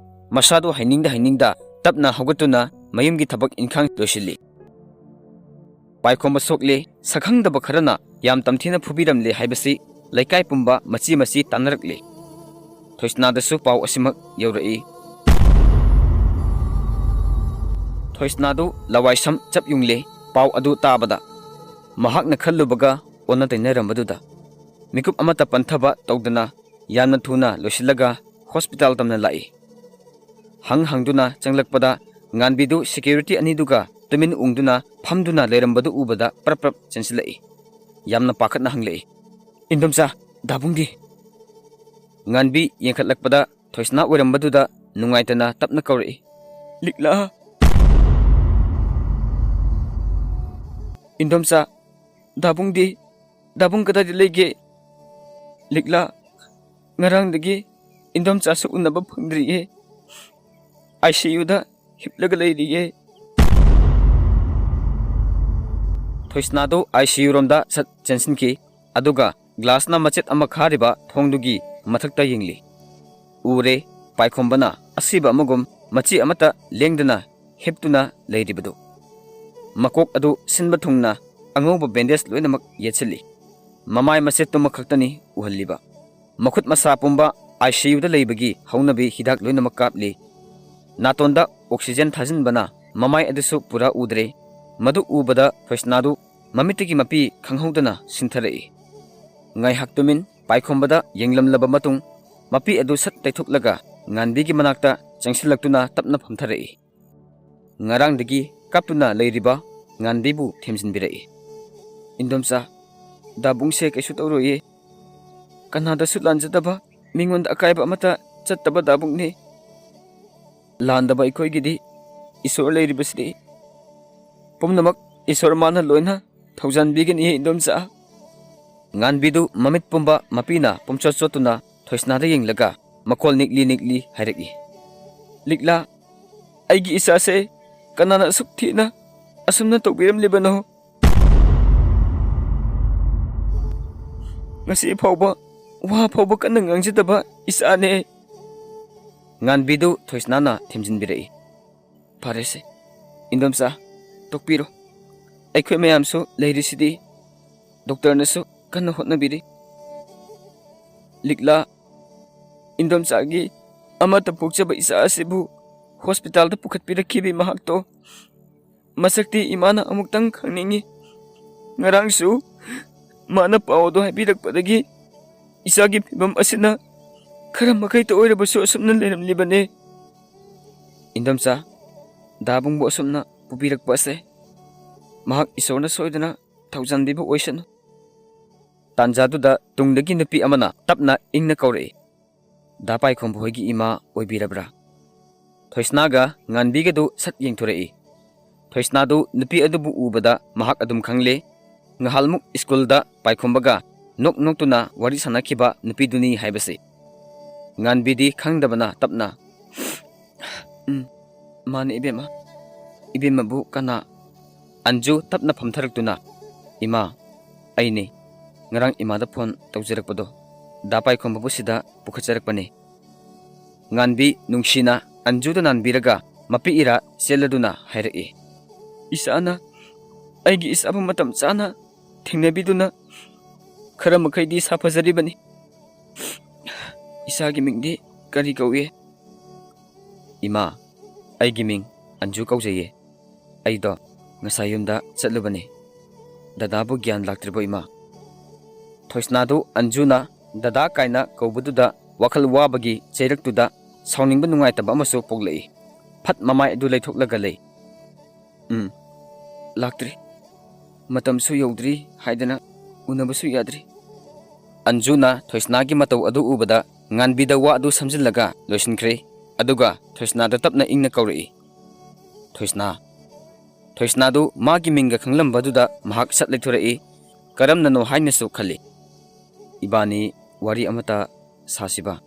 ꯃꯁꯥꯗꯨ ꯍꯩꯅꯤꯡꯗ ꯍꯩꯅꯤꯡꯗ ꯇꯞꯅ ꯍꯧꯒꯠꯇꯨꯅ ꯃꯌꯨꯝꯒꯤ ꯊꯕꯛ ꯏꯟꯈꯥꯡ ꯂꯣꯏꯁꯤꯜꯂꯤ꯫ ꯄꯥꯏꯈꯣꯝꯕ ꯁꯣꯛꯂꯦ, ꯁꯛꯈꯪꯗꯕ ꯈꯔꯅ ꯌꯥꯝ ꯇꯝꯊꯤꯅ ꯐꯨꯕꯤꯔꯝꯂꯦ ꯍꯥꯏꯕꯁꯤ ꯂꯩꯀꯥꯏ ꯄꯨꯝꯕ ꯃꯆꯤ ꯃꯆꯤ ꯇꯥꯟꯅꯔꯛꯂꯦ꯫ ꯊꯣꯏꯁꯅꯥꯗꯁꯨ ꯄꯥꯎ ꯑꯁꯤꯃꯛ ꯌꯧꯔꯛꯏ꯫ ꯊꯣꯏꯁꯅꯥꯗꯨ ꯂꯋꯥꯏ ꯁꯝ ꯆꯞ ꯌꯨꯡꯂꯦ꯫ ꯄꯥꯎ ꯑꯗꯨ ꯇꯥꯕꯗ ꯃꯍꯥꯛꯅ ꯈꯜꯂꯨꯕꯒ ꯑꯣꯟꯅ ꯇꯩꯅꯔꯝꯕꯗꯨꯗ ꯃꯤꯀꯨꯞ ꯑꯃꯠꯇ ꯄꯟꯊꯕ ꯇꯧꯗꯅ ꯌꯥꯝꯅ ꯊꯨꯅ ꯂꯣꯏꯁꯤꯜꯂꯒ ꯍꯣꯁꯄꯤꯇꯥꯜ ꯇꯝꯅ ꯂꯥꯛꯏ꯫ ꯍꯪ ꯍꯪꯗꯨꯅ ꯆꯪꯂꯛꯄꯗ ꯉꯥꯟꯕꯤꯗꯨ ꯁꯦꯀ꯭ꯌꯨꯔꯤꯇꯤ ꯑꯅꯤꯗꯨꯒ ꯇꯨꯃꯤꯟ ꯎꯪꯗꯨꯅ ꯐꯝꯗꯨꯅ ꯂꯩꯔꯝꯕꯗꯨ ꯎꯕꯗ ꯄ꯭ꯔꯞ ꯄ꯭ꯔꯞ ꯆꯦꯟꯁꯤꯜꯂꯛꯏ꯫ ꯌꯥꯝꯅ ꯄꯥꯈꯠꯅ ꯍꯪꯂꯛꯏ, "ꯏꯟꯗꯣꯝꯆꯥ, ꯗꯥꯕꯨꯡꯗꯤ?" ꯉꯥꯟꯕꯤ ꯌꯦꯡꯈꯠꯂꯛꯄꯗ ꯊꯣꯏꯁꯅꯥ ꯑꯣꯏꯔꯝꯕꯗꯨꯗ ꯅꯨꯡꯉꯥꯏꯇꯅ ꯇꯞꯅ ꯀꯧꯔꯛꯏ, "ꯂꯤꯛꯂꯥ!" "ꯏꯟꯗꯣꯝꯆꯥ, ꯗꯥꯕꯨꯡꯗꯤ? ꯗꯥꯕꯨꯡ ꯀꯗꯥꯏꯗ ꯂꯩꯒꯦ?" "ꯂꯤꯛꯂꯥ, ꯉꯔꯥꯡꯗꯒꯤ ꯏꯟꯗꯣꯝꯆꯥꯁꯨ ꯎꯅꯕ ꯐꯪꯗ꯭ꯔꯤꯌꯦ꯫ ꯑꯥꯏ ꯁꯤ ꯌꯨꯗ ꯍꯤꯞꯂꯒ ꯂꯩꯔꯤꯌꯦ꯫ ꯊꯣꯏꯁꯅꯥꯗꯨ ꯑꯥꯏ ꯁꯤ ꯌꯨ ꯔꯣꯝꯗ ꯁꯠ ꯆꯦꯟꯁꯤꯟꯈꯤ꯫ ꯑꯗꯨꯒ ꯒ꯭ꯂꯥꯁꯅ ꯃꯆꯦꯠ ꯑꯃ ꯈꯥꯔꯤꯕ ꯊꯣꯡꯗꯨꯒꯤ ꯃꯊꯛꯇ ꯌꯦꯡꯂꯤ꯫ ꯎꯔꯦ, ꯄꯥꯏꯈꯣꯝꯕꯅ ꯑꯁꯤꯕ ꯑꯃꯒꯨꯝ ꯃꯆꯤ ꯑꯃꯠꯇ ꯂꯦꯡꯗꯅ ꯍꯤꯞꯇꯨꯅ ꯂꯩꯔꯤꯕꯗꯨ꯫ ꯃꯀꯣꯛ ꯑꯗꯨ ꯁꯤꯟꯕ ꯊꯨꯡꯅ ꯑꯉꯧꯕ ꯕꯦꯟꯗꯦꯖ ꯂꯣꯏꯅꯃꯛ ꯌꯦꯠꯁꯤꯜꯂꯤ꯫ ꯃꯃꯥꯏ ꯃꯆꯦꯠꯇꯨꯃ ꯈꯛꯇꯅꯤ ꯎꯍꯜꯂꯤꯕ꯫ ꯃꯈꯨꯠ ꯃꯁꯥ ꯄꯨꯝꯕ ꯑꯥꯏ ꯁꯤ ꯌꯨꯗ ꯂꯩꯕꯒꯤ ꯍꯧꯅꯕꯤ ꯍꯤꯗꯥꯛ ꯂꯣꯏꯅꯃꯛ ꯀꯥꯞꯂꯤ꯫ ꯅꯥꯇꯣꯟꯗ ꯑꯣꯛꯁꯤꯖꯦꯟ ꯊꯥꯖꯤꯟꯕꯅ ꯃꯃꯥꯏ ꯑꯗꯨꯁꯨ ꯄꯨꯔꯥ ꯎꯗ꯭ꯔꯦ꯫ ꯃꯗꯨ ꯎꯕꯗ ꯊꯣꯏꯁꯅꯥꯗꯨ ꯃꯃꯤꯠꯇꯒꯤ ꯃꯄꯤ ꯈꯪꯍꯧꯗꯅ ꯁꯤꯟꯊꯔꯛꯏ꯫ ꯉꯥꯏꯍꯥꯛ ꯇꯨꯃꯤꯟ ꯄꯥꯏꯈꯣꯝꯕꯗ ꯌꯦꯡꯂꯝꯂꯕ ꯃꯇꯨꯡ, ꯃꯄꯤ ꯑꯗꯨ ꯁꯠ ꯇꯩꯊꯣꯛꯂꯒ ꯉꯥꯟꯕꯤꯒꯤ ꯃꯅꯥꯛꯇ ꯆꯪꯁꯤꯜꯂꯛꯇꯨꯅ ꯇꯞꯅ ꯐꯝꯊꯔꯛꯏ꯫ ꯉꯔꯥꯡꯗꯒꯤ ꯀꯞꯇꯨꯅ ꯂꯩꯔꯤꯕ ꯉꯥꯟꯕꯤꯕꯨ ꯊꯦꯝꯖꯤꯟꯕꯤꯔꯛꯏ꯫ "ꯏꯟꯗꯣꯝꯆꯥ, ꯗꯥꯕꯨꯡꯁꯦ ꯀꯩꯁꯨ ꯇꯧꯔꯣꯏꯌꯦ꯫ ꯀꯅꯥꯗꯁꯨ ꯂꯥꯟꯖꯗꯕ, ꯃꯤꯉꯣꯟꯗ ꯑꯀꯥꯏꯕ ꯑꯃꯠꯇ ꯆꯠꯇꯕ ꯗꯥꯕꯨꯡꯅꯤ꯫ ꯂꯥꯟꯗꯕ ꯑꯩꯈꯣꯏꯒꯤꯗꯤ ꯏꯁꯣꯔ ꯂꯩꯔꯤꯕꯁꯤꯗꯤ꯫ ꯄꯨꯝꯅꯃꯛ ꯏꯁꯣꯔ ꯃꯥꯅ ꯂꯣꯏꯅ ꯊꯧꯖꯥꯟꯕꯤꯒꯅꯤ, ꯏꯟꯗꯣꯝꯆꯥ"꯫ ꯉꯥꯟꯕꯤꯗꯨ ꯃꯃꯤꯠ ꯄꯨꯝꯕ ꯃꯄꯤꯅ ꯄꯨꯝꯆꯣꯠ ꯆꯣꯠꯇꯨꯅ ꯊꯣꯏꯁꯅꯥꯗ ꯌꯦꯡꯂꯒ ꯃꯈꯣꯜ ꯅꯤꯛꯂꯤ ꯅꯤꯛꯂꯤ ꯍꯥꯏꯔꯛꯏ, "ꯂꯤꯛꯂꯥ, ꯑꯩꯒꯤ ꯏꯆꯥꯁꯦ ꯀꯅꯥꯅ ꯑꯁꯨꯛ ꯊꯤꯅ ꯑꯁꯨꯝꯅ ꯇꯧꯕꯤꯔꯝꯂꯤꯕꯅꯣ? ꯉꯁꯤ ꯐꯥꯎꯕ ꯋꯥ ꯐꯥꯎꯕ ꯀꯟꯅ ꯉꯥꯡꯖꯗꯕ ꯏꯆꯥꯅꯦ"꯫ ꯉꯥꯟꯕꯤꯗꯨ ꯊꯣꯏꯁꯅꯥꯅ ꯊꯦꯝꯖꯤꯟꯕꯤꯔꯛꯏ꯫ "ꯐꯔꯦꯁꯦ, ꯏꯟꯗꯣꯝꯆꯥ, ꯇꯣꯛꯄꯤꯔꯣ꯫ ꯑꯩꯈꯣꯏ ꯃꯌꯥꯝꯁꯨ ꯂꯩꯔꯤꯁꯤꯗꯤ꯫ ꯗꯣꯛꯇꯔꯅꯁꯨ ꯀꯟꯅ ꯍꯣꯠꯅꯕꯤꯔꯤ꯫ ꯂꯤꯛꯂꯥ, ꯏꯟꯗꯣꯝꯆꯥꯒꯤ ꯑꯃꯠꯇ ꯄꯣꯛꯆꯕ ꯏꯆꯥ ꯑꯁꯤꯕꯨ ꯍꯣꯁꯄꯤꯇꯥꯜꯗ ꯄꯨꯈꯠꯄꯤꯔꯛꯈꯤꯕꯤ ꯃꯍꯥꯛꯇꯣ ꯃꯁꯛꯇꯤ ꯏꯃꯥꯅ ꯑꯃꯨꯛꯇꯪ ꯈꯪꯅꯤꯡꯏ꯫ ꯉꯔꯥꯡꯁꯨ ꯃꯥꯅ ꯄꯥꯎ ꯑꯗꯨ ꯍꯥꯏꯕꯤꯔꯛꯄꯗꯒꯤ ꯏꯆꯥꯒꯤ ꯐꯤꯕꯝ ꯑꯁꯤꯅ ꯈꯔ ꯃꯈꯩꯇ ꯑꯣꯏꯔꯕꯁꯨ ꯑꯁꯨꯝꯅ ꯂꯩꯔꯝꯂꯤꯕꯅꯦ"꯫ "ꯏꯟꯗꯣꯝꯆꯥ, ꯗꯥꯕꯨꯡꯕꯨ ꯑꯁꯨꯝꯅ ꯄꯨꯕꯤꯔꯛꯄ ꯑꯁꯦ ꯃꯍꯥꯛ ꯏꯁꯣꯔꯅ ꯁꯣꯏꯗꯅ ꯊꯧꯖꯥꯟꯕꯤꯕ ꯑꯣꯏꯁꯅꯨ"꯫ ꯇꯥꯟꯖꯥꯗꯨꯗ ꯇꯨꯡꯗꯒꯤ ꯅꯨꯄꯤ ꯑꯃꯅ ꯇꯞꯅ ꯏꯪꯅ ꯀꯧꯔꯛꯏ, "ꯗꯥ ꯄꯥꯏꯈꯣꯝꯕ ꯍꯣꯏꯒꯤ ꯏꯃꯥ ꯑꯣꯏꯕꯤꯔꯕ꯭ꯔꯥ?" ꯊꯣꯏꯁꯅꯥꯒ ꯉꯥꯟꯕꯤꯒꯗꯨ ꯁꯠ ꯌꯦꯡꯊꯣꯔꯛꯏ꯫ ꯊꯣꯏꯁꯅꯥꯗꯨ ꯅꯨꯄꯤ ꯑꯗꯨꯕꯨ ꯎꯕꯗ ꯃꯍꯥꯛ ꯑꯗꯨꯝ ꯈꯪꯂꯦ꯫ ꯉꯍꯥꯜꯃꯨꯛ ꯁ꯭ꯀꯨꯜꯗ ꯄꯥꯏꯈꯣꯝꯕꯒ ꯅꯣꯛ ꯅꯣꯛꯇꯨꯅ ꯋꯥꯔꯤ ꯁꯥꯟꯅꯈꯤꯕ ꯅꯨꯄꯤꯗꯨꯅꯤ ꯍꯥꯏꯕꯁꯤ꯫ ꯉꯥꯟꯕꯤꯗꯤ ꯈꯪꯗꯕꯅ ꯇꯞꯅ, "ꯎꯝ, ꯃꯥꯅꯦ ꯏꯕꯦꯝꯃ꯫ ꯏꯕꯦꯝꯃꯕꯨ ꯀꯅꯥ?" ꯑꯟꯖꯨ ꯇꯞꯅ ꯐꯝꯊꯔꯛꯇꯨꯅ, "ꯏꯃꯥ, ꯑꯩꯅꯤ꯫ ꯉꯔꯥꯡ ꯏꯃꯥꯗ ꯐꯣꯟ ꯇꯧꯖꯔꯛꯄꯗꯣ, ꯗꯥ ꯄꯥꯏꯈꯣꯝꯕꯕꯨ ꯁꯤꯗ ꯄꯨꯈꯠꯆꯔꯛꯄꯅꯤ꯫" ꯉꯥꯟꯕꯤ ꯅꯨꯡꯁꯤꯅ ꯑꯟꯖꯨꯗ ꯅꯥꯟꯕꯤꯔꯒ ꯃꯄꯤ ꯏꯔꯥ ꯆꯦꯜꯂꯗꯨꯅ ꯍꯥꯏꯔꯛꯏ, "ꯏꯁꯥꯅ ꯑꯩꯒꯤ ꯏꯆꯥꯕꯨ ꯃꯇꯝ ꯆꯥꯅ ꯊꯦꯡꯅꯕꯤꯗꯨꯅ ꯈꯔ ꯃꯈꯩꯗꯤ ꯁꯥꯐꯖꯔꯤꯕꯅꯤ꯫ ꯏꯁꯥꯒꯤ ꯃꯤꯡꯗꯤ ꯀꯔꯤ ꯀꯧꯏ?" "ꯏꯃꯥ, ꯑꯩꯒꯤ ꯃꯤꯡ ꯑꯟꯖꯨ ꯀꯧꯖꯩꯌꯦ꯫ ꯑꯩꯗꯣ ꯉꯁꯥꯏ ꯌꯨꯝꯗ ꯆꯠꯂꯨꯕꯅꯤ꯫ ꯗꯗꯥꯕꯨ ꯒ꯭ꯌꯥꯟ ꯂꯥꯛꯇ꯭ꯔꯤꯕꯣ ꯏꯃꯥ?" ꯊꯣꯏꯁꯅꯥꯗꯨ ꯑꯟꯖꯨꯅ ꯗꯗꯥ ꯀꯥꯏꯅ ꯀꯧꯕꯗꯨꯗ ꯋꯥꯈꯜ ꯋꯥꯕꯒꯤ ꯆꯩꯔꯛꯇꯨꯗ ꯁꯥꯎꯅꯤꯡꯕ ꯅꯨꯡꯉꯥꯏꯇꯕ ꯑꯃꯁꯨ ꯄꯣꯛꯂꯛꯏ꯫ ꯐꯠ ꯃꯃꯥꯏ ꯑꯗꯨ ꯂꯩꯊꯣꯛꯂꯒ ꯂꯩ꯫ "ꯎꯝ, ꯂꯥꯛꯇ꯭ꯔꯤ꯫ ꯃꯇꯝꯁꯨ ꯌꯧꯗ꯭ꯔꯤ ꯍꯥꯏꯗꯅ ꯎꯅꯕꯁꯨ ꯌꯥꯗ꯭ꯔꯤ꯫" ꯑꯟꯖꯨꯅ ꯊꯣꯏꯁꯅꯥꯒꯤ ꯃꯇꯧ ꯑꯗꯨ ꯎꯕꯗ ꯉꯥꯟꯕꯤꯗ ꯋꯥ ꯑꯗꯨ ꯁꯝꯖꯤꯜꯂꯒ ꯂꯣꯏꯁꯤꯟꯈ꯭ꯔꯦ꯫ ꯑꯗꯨꯒ ꯊꯣꯏꯁꯅꯥꯗ ꯇꯞꯅ ꯏꯪꯅ ꯀꯧꯔꯛꯏ, "ꯊꯣꯏꯁꯅꯥ꯫" ꯊꯣꯏꯁꯅꯥꯗꯨ ꯃꯥꯒꯤ ꯃꯤꯡꯒ ꯈꯪꯂꯝꯕꯗꯨꯗ ꯃꯍꯥꯛ ꯁꯠ ꯂꯩꯊꯣꯔꯛꯏ꯫ ꯀꯔꯝꯅꯅꯣ ꯍꯥꯏꯅꯁꯨ ꯈꯜꯂꯤ꯫ "ꯏꯕꯥꯅꯤ ꯋꯥꯔꯤ ꯑꯃꯇ ꯁꯥꯁꯤꯕ?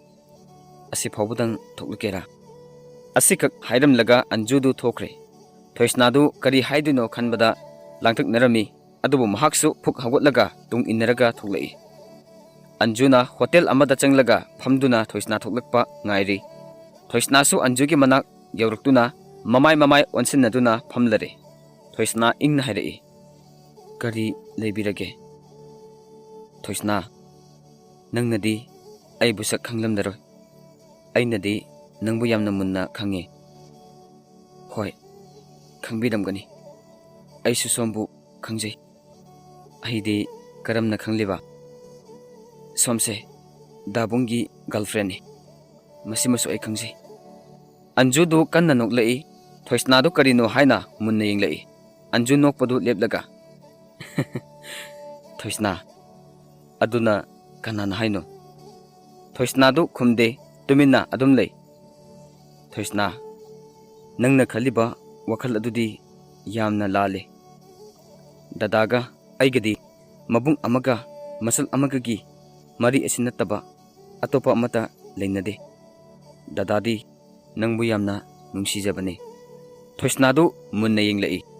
ꯑꯁꯤ ꯐꯥꯎꯕꯗꯪ ꯊꯣꯛꯂꯛꯀꯦꯔꯥ?" ꯑꯁꯤꯈꯛ ꯍꯥꯏꯔꯝꯂꯒ ꯑꯟꯖꯨꯗꯨ ꯊꯣꯛꯈ꯭ꯔꯦ꯫ ꯊꯣꯏꯁꯅꯥꯗꯨ ꯀꯔꯤ ꯍꯥꯏꯗꯣꯏꯅꯣ ꯈꯟꯕꯗ ꯂꯥꯡꯇꯛꯅꯔꯝꯃꯤ꯫ ꯑꯗꯨꯕꯨ ꯃꯍꯥꯛꯁꯨ ꯐꯨꯛ ꯍꯧꯒꯠꯂꯒ ꯇꯨꯡ ꯏꯟꯅꯔꯒ ꯊꯣꯛꯂꯛꯏ꯫ ꯑꯟꯖꯨꯅ ꯍꯣꯇꯦꯜ ꯑꯃꯗ ꯆꯪꯂꯒ ꯐꯝꯗꯨꯅ ꯊꯣꯏꯁꯅꯥ ꯊꯣꯛꯂꯛꯄ ꯉꯥꯏꯔꯤ꯫ ꯊꯣꯏꯁꯅꯥꯁꯨ ꯑꯟꯖꯨꯒꯤ ꯃꯅꯥꯛ ꯌꯧꯔꯛꯇꯨꯅ ꯃꯃꯥꯏ ꯃꯃꯥꯏ ꯑꯣꯟꯁꯤꯟꯅꯗꯨꯅ ꯐꯝꯂꯔꯦ꯫ ꯊꯣꯏꯁꯅꯥ ꯏꯪꯅ ꯍꯥꯏꯔꯛꯏ, "ꯀꯔꯤ ꯂꯩꯕꯤꯔꯒꯦ?" "ꯊꯣꯏꯁꯅꯥ, ꯅꯪꯅꯗꯤ ꯑꯩꯕꯨ ꯁꯛ ꯈꯪꯂꯝꯂꯔꯣꯏ꯫ ꯑꯩꯅꯗꯤ ꯅꯪꯕꯨ ꯌꯥꯝꯅ ꯃꯨꯟꯅ ꯈꯪꯉꯤ꯫" "ꯍꯣꯏ, ꯈꯪꯕꯤꯔꯝꯒꯅꯤ꯫ ꯑꯩꯁꯨ ꯁꯣꯝꯕꯨ ꯈꯪꯖꯩ꯫" "ꯑꯩꯗꯤ ꯀꯔꯝꯅ ꯈꯪꯂꯤꯕ?" "ꯁꯣꯝꯁꯦ ꯗꯥꯕꯨꯡꯒꯤ ꯒꯔꯜꯐ꯭ꯔꯦꯟꯅꯤ꯫ ꯃꯁꯤꯃꯁꯨ ꯑꯩ ꯈꯪꯖꯩ꯫" ꯑꯟꯖꯨꯗꯨ ꯀꯟꯅ ꯅꯣꯛꯂꯛꯏ꯫ ꯊꯣꯏꯁꯅꯥꯗꯨ ꯀꯔꯤꯅꯣ ꯍꯥꯏꯅ ꯃꯨꯟꯅ ꯌꯦꯡꯂꯛꯏ꯫ ꯑꯟꯖꯨ ꯅꯣꯛꯄꯗꯨ ꯂꯦꯞꯂꯒ, "ꯊꯣꯏꯁꯅꯥ, ꯑꯗꯨꯅ ꯀꯅꯥꯅ ꯍꯥꯏꯅꯣ?" ꯊꯣꯏꯁꯅꯥꯗꯨ ꯈꯨꯝꯗꯦ, ꯇꯨꯃꯤꯟꯅ ꯑꯗꯨꯝ ꯂꯩ꯫ "ꯊꯣꯏꯁꯅꯥ, ꯅꯪꯅ ꯈꯜꯂꯤꯕ ꯋꯥꯈꯜ ꯑꯗꯨꯗꯤ ꯌꯥꯝꯅ ꯂꯥꯜꯂꯦ꯫ ꯗꯗꯥꯒ ꯑꯩꯒꯗꯤ ꯃꯕꯨꯡ ꯑꯃꯒ ꯃꯆꯜ ꯑꯃꯒꯒꯤ ꯃꯔꯤ ꯑꯁꯤ ꯅꯠꯇꯕ ꯑꯇꯣꯞꯄ ꯑꯃꯠꯇ ꯂꯩꯅꯗꯦ꯫ ꯗꯗꯥꯗꯤ ꯅꯪꯕꯨ ꯌꯥꯝꯅ ꯅꯨꯡꯁꯤꯖꯕꯅꯤ꯫ ꯊꯣꯏꯁꯅꯥꯗꯨ ꯃꯨꯟꯅ ꯌꯦꯡꯂꯛꯏ꯫